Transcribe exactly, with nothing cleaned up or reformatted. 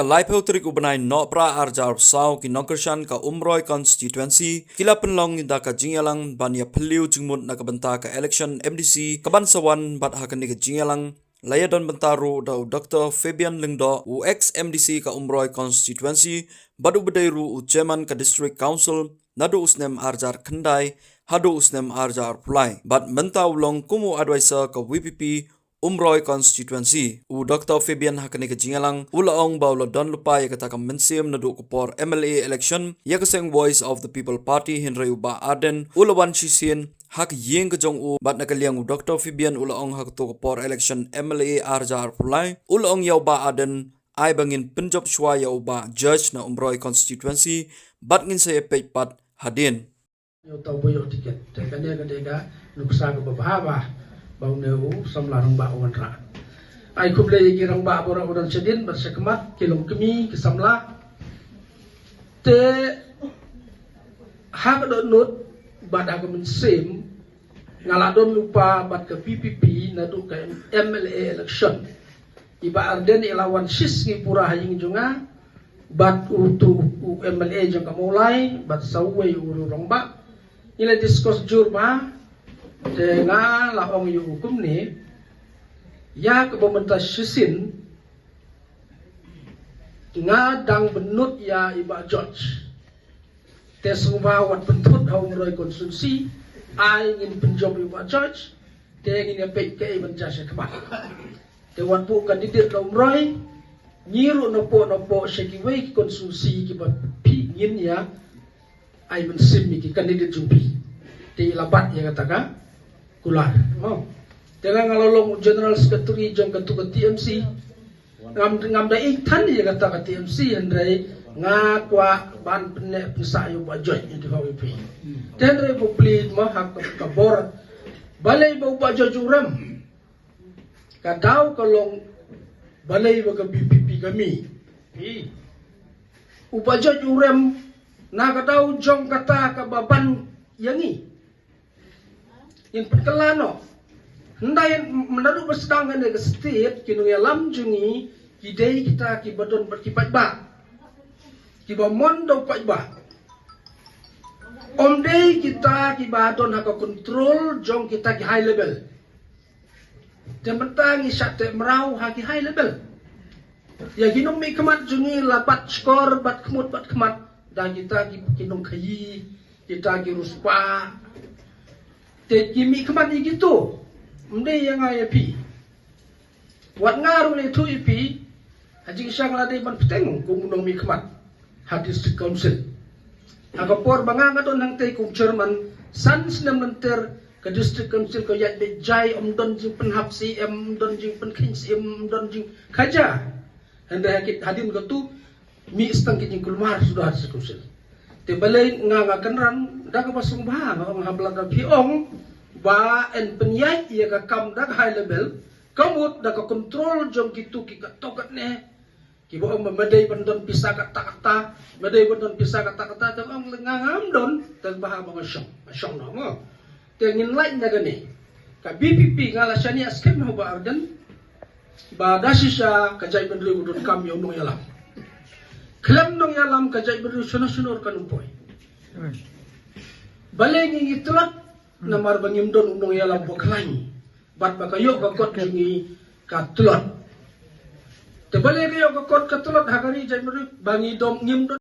Laiphew tarik u bnai Nohprah arhajar arphew saw, ki nongkyrshan ka Umroi constituency ki la pynlong da ka jingïalang ban ïa phylliew jingmut na ka bynta ka election M D C kaban sa wan, bad ha kane ka jingïalang la ïadon bynta ruh da u Doctor Fabian Lyngdoh, u ex M D C ka Umroi constituency, bad u ba dei ruh u chairman ka District Council naduh u snem arhajar khyndai haduh u snem arhajar arphew lai, bad mynta u long kum u advisor ka V P P Umroi constituency. U Doctor Fabian ha kane ka jingïalang u la ong ba u la don lypa ïa kata ka mynsiem naduh ka por M L A election ïa ka seng Voice of the People Party, hynrei u Bah Ardent u la wan shisien ha ka ïing ka jong u, bad na ka liang u Doctor Fabian u la ong ha kato ka por election M L A arhajar arphew lai, u la ong ïa u Bah Ardent, ai ba ngin pynjop shuwa ïa u Bah George na Umroi constituency, bad ngin sa ïa peit pat hadien. Ïa uta uba ïoh tiket. Te kane ka dei ka nuksa kaba bha bha ba une u samla rangbah u wanrah. Ai khublei ïa ki rangbah baroh ba don shadien bad shakhmat, ki longkmie, ki samla. Te ha ka dohnud bad ha ka mynsiem, nga la don lypa bad ka V P P naduh ka M L A election. I Bah Ardent i la wan shisngi pura ha ïing jong nga, bad uto u M L A jong ka Mawlai, bad sa uwei u rangbah. Ngi la discuss jur bha, te nga la ong ïa u kumne, ïa kaba mynta shisien nga dang bynnud ïa i Bah George. Te sngewbha wat pynthut ha Umroi constituency, ai ngin pynjop ïa u Bah George, te ngin ïa peit kaei ban jia shakhmat. Te wat buh candidate na Umroi, ngi ruh napoh napoh sha kiwei ki constituency kiba phi ngin ïa ai mynsiem ïa ki candidate jong phi. Te i la bat ïa kata ka kular. Mo. Te nga nga la long u general secretary jong katu ka T M C. Ngam, ngam da ïeit than ïa kata ka T M C, hynrei nga kwah ban pynneh pynsah ïa u Bah George ïa ki hok ïa phi. Te hynrei u plead mo ha ka, ka bor. Balei ba u Bah George u rem? Ka daw ka long balei ba ka V P P ka mih. Hi. U Bah George u rem na ka daw jong kata kaba ban ïa ngi. Ngin pynkylla noh. Hynrei mynta ruh ba sdang kane ka state, ki nongïalam jong ngi ki dei kita kiba don bad ki paidbah. Kiba mon da u paidbah. Ym dei kita kiba don ha ka control jong kita ki high level. Te mynta ngi shah teh mraw ha ki high level. Ïa ki nongmihkhmat jong ngi la bat shkor, bat khmut, bat khmat da kita ki, ki nongkhaïi, kita ki riewspah. Te ki mihkhmat ïa kito, ym dei ïa nga ïa phi. Wat nga ruh leh thuh ïa phi, ha jingshisha nga la dei ban bteng kum u nongmihkhmat ha District Council. Ha ka por ba nga nga don hangtei kum chairman, san snem lynter ka District Council ka ïaid beit jai, ym don jingpynhap C M, ym don jingpynkheiñ C M, ym don jingkhaja. Hynrei ha ki, hadien katu mih stang ki jingkulmar suda ha District Council. Te balei nga nga kynran da kaba sngewbha, nga ong ha ba lada phi ong ba yn pynïaid ïa ka kam da ka high level, ka mut da ka control jong kitu ki katto katne. Kiba ong ba ma dei ban don pisa katta katta, ma dei ban don pisa katta katta, te ong nga ngam don, te ba ha ba nga shong, nga shong noh mo. Te ngin lait na kane. Ka V P P nga la shaniah skhem ha u Bah Ardent ba da shisha ka jaitbynriew ka donkam ïa u nongïalam. Khlem nongïalam ka jaitbynriew shano shano ruh kan ym poi. Balei ngi ngi tlot? Namar ba ngim don u nongïalam ba khlaiñ. Bad ba ka ïoh ka kot jong ngi ka tlot. Te balei ka ïoh ka kot ka tlot ha ka ri jaitbynriew ba ngi dom ngim don